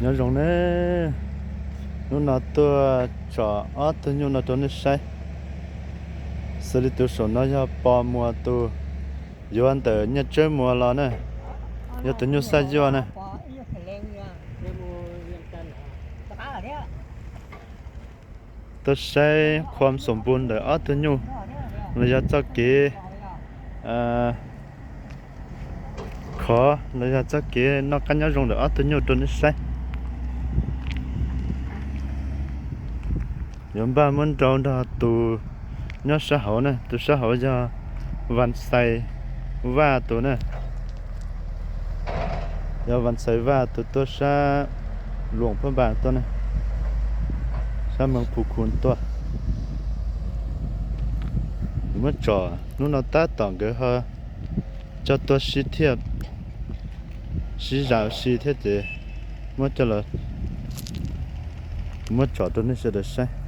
Nyob zoo ne, hnub no tuaj tsom ob tug nyuj no rau nej saib. Xws li tus saum no yog Pos Muas tus, yuav ntawm Nyiaj Tsawb Muas los na, yog tus nyuj xaj yuaj na. Tuaj saib khuam xoom npu ntawm ob tug nyuj, los yog txoj kev khov los yog txoj kev noj qab nyob zoo ntawm ob tug nyuj rau nej saib. Yuav npaj muab nrau nrog tus nyob sab hauv na, tus sab hauv yog Vas Xais Vaj tus na. Yog Vas Xais Vaj tus tuaj sab Luam Phaj Npas tuaj na, sab Moos Phu Khun tuaj. Muab tsom hnub no tab tom nkawd ho coj tuaj sib thiaj, sib zam ua si thiab ces muab coj los, muab tsom rau nej sawv daws saib.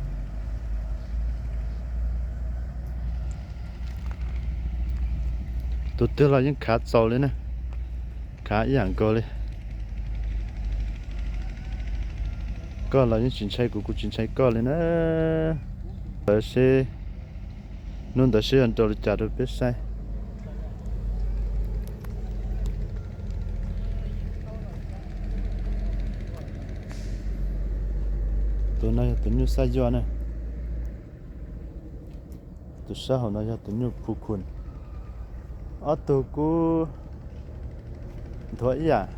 Tus twg los yeej khav txaus li na, khav ib yam nkaus li. Koj los yeej tsis ntshai kuv, kuv tsis ntshai koj li na. Ntawd seb, hnub ntawd seb yuav nrau li cas rau peb saib. Tus no yog tus nyuj xaj yuaj na. Tus sab hauv no yog tus nyuj Phu Khun. Ob tug kub nthuav ib yam,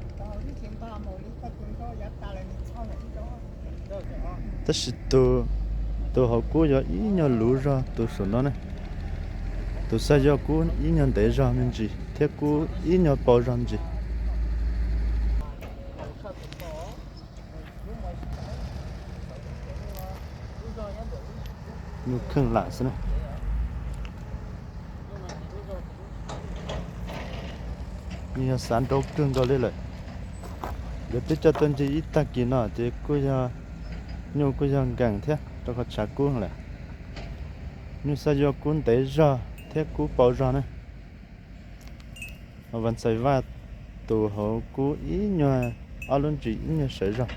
tab sis tus hauv kub yuav ib nyuag luv zog tus saum no na. Tus xaj yuaj kub ib nyuag ntev zog me ntsis thiab kub ib nyuag paus zog me ntsis. Nyuj kheej lam xwb na. Nws yog xav nrau kawg nkaus li lawm. Nkawd twb coj tuaj ncig ib tag kis no ces kuj yog, nyuj kuj yog nkees thiab rau qhov tshav kub lawm. Nyuj xaj yuaj kub ntev zog thiab kub paus zog na. Vas Xais Vaj tus hauv kub ib nyuag, ob lub ntsis ib nyuag sawv zog.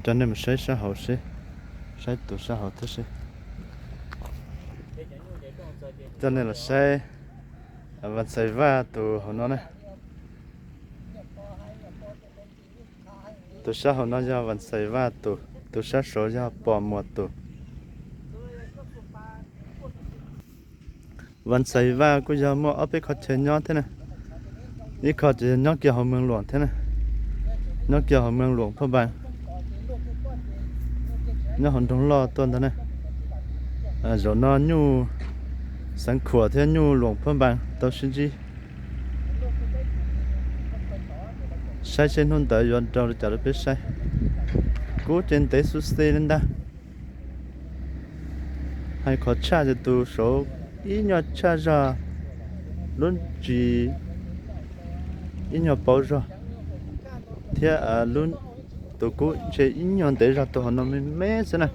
Coj nej mus saib sab hauv seb, saib tus sab hauv thiab seb. Coj nej los saib Vas Xais Vaj tus hauv no na. Tus sab hauv no yog Vas Xais Vaj tus, tus sab saud yog Pos Muas tus. Vas Xais Vaj kuj yog muaj ob peb qhov chaw nyob thiab na. Ib qho ces yog nyob kiag hauv Moos Luam thiab na, nyob kiag hauv Moos Luam Phaj Npas, nyob hauv nroog loj tuaj ntag na. Zaum no nyuj Xeev Khuam thiab nyuj Luam Phaj Npas tau sib ntsib. Saib seb hnub ntawd yuav nrau li cas rau peb saib. Kub ces ntev xu xi li ntag. Hais qhov tshaj ces tus saud ib nyuag tshaj zog, lub ntsis ib nyuag paub zog, thiab tus kub ntshe ib nyuag ntev zog tus hauv no me me xwb na.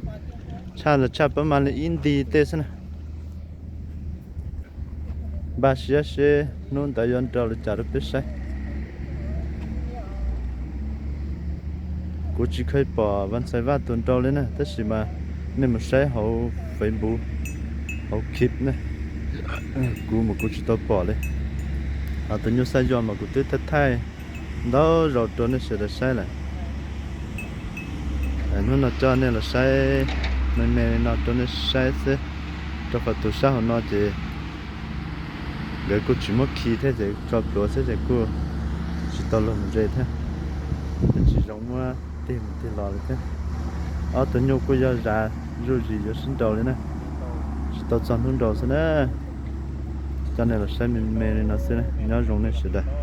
Tshaj los tshaj pab mas li ib nti tej xwb na. Npaj siab seb hnub ntawd yuav nrau li cas rau peb saib. Kuv tsis kheev pom Vas Xais Vaj tus nrau li na, tab sis mas nej mus saib hauv Facebook, hauv clip ne, kuv mas kuv tsis tau pom li. Ho tus nyuj xaj yuaj mas kuv twb thaij thaij ntau zaus rau nej sawv daws saib lawm. Hnub no coj nej los saib me me li no rau nej saib xwb, rau qhov tus sab hauv no ces nkawd kuj tsis muab khi thiab ces tso plhuav xwb ces kuj tsis tau luag mus ze thiab. Tsis zoo muab tig mus tig los li thiab. Ob tug nyuj kuj yog zam zuj zus yuav sib nrau li na, tsis tau txog hnub nrau xwb na. Coj nej los saib me me li no xwb, nyob zoo nej sawv daws.